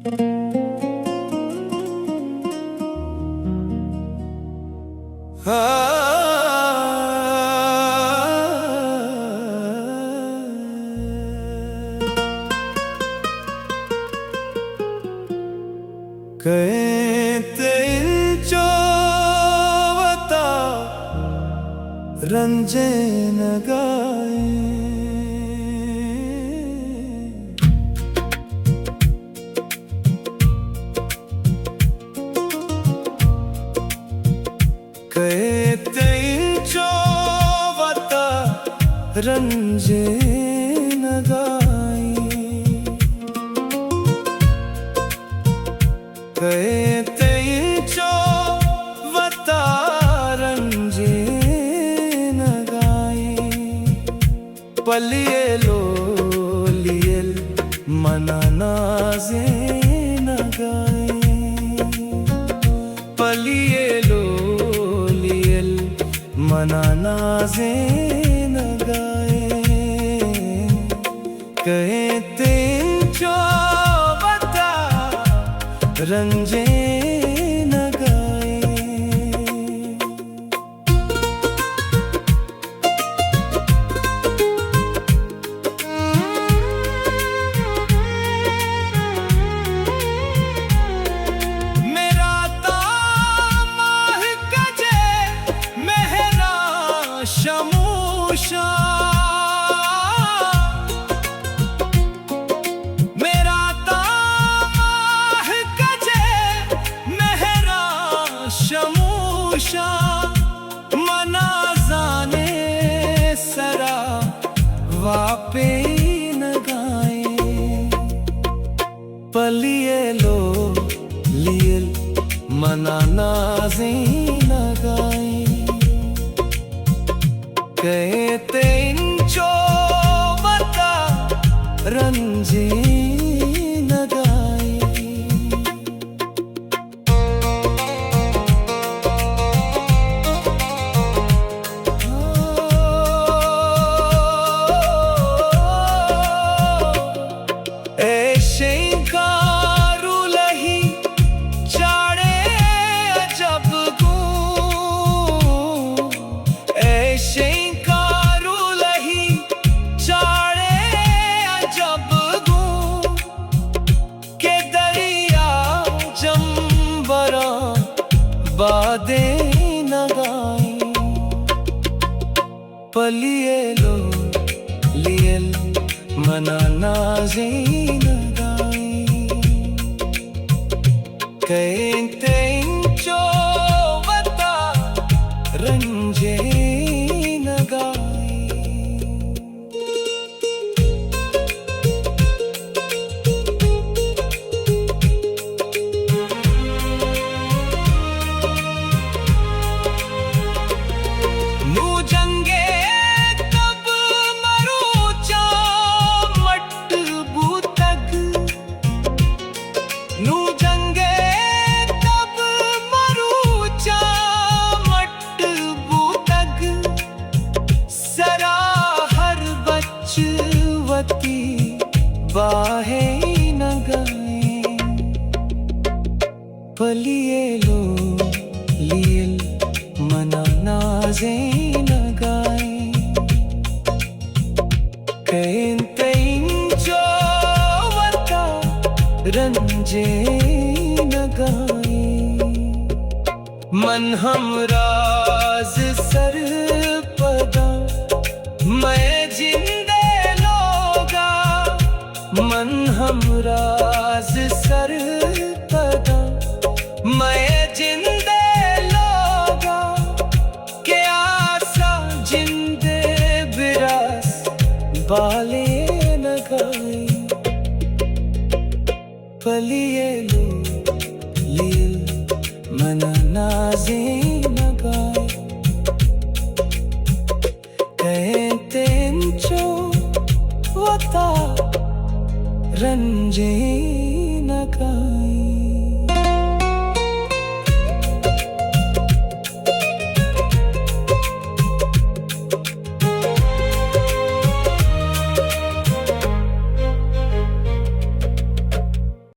کئیت انچو وتا رنجینگائیں۔ کئیت انچو وتا رنجینگائیں۔ کئیت انچو وتا رنجینگائیں۔ پہ لیلو لیل منا نازینگائیں۔ پہ لیلو لیل منا نازینگائیں۔ کئیت انچو وتا رنجینگائیں۔ میرا تا ماہ کجے مہرا شموشاں۔ میرا تا ماہ کجے مہرا شموشاں۔ منا زانے سرا واپینگائیں۔ پہ لیلو لیل منا نازینگائیں۔ کئیت انچو وتا رنجینگائیں۔ اے شینکارو لہی چاڑے عجب گوں۔ اے شینکارو لہی چاڑے عجب گوں۔ کہ دریا جمبراں بادینگائیں۔ پہ لیلو لیل منا نازینگائیں۔ کئیت انچو وتا رنجینگائیں۔ نوں جنگ ءِ تب مروچاں مٹ بوتگ۔ نوں جنگ ءِ تب مروچاں مٹ بوتگ۔ سرا ہر بچ وتی باہینگائیں۔ پہ لیلو لیل منا نازینگائیں۔ کئیت انچو وتا رنجینگائیں۔ من ہم راز سرپداں مئے جند ءِ لوگ ءَ۔ من ہم راز سرپداں مئے جند ءِ لوگ ءَ۔ کہ آس ءَ جند ءِ براس بالینگائیں۔ پہ لیلو لیل منا نازینگائیں۔ کئیت انچو وتا رنجینگائیں۔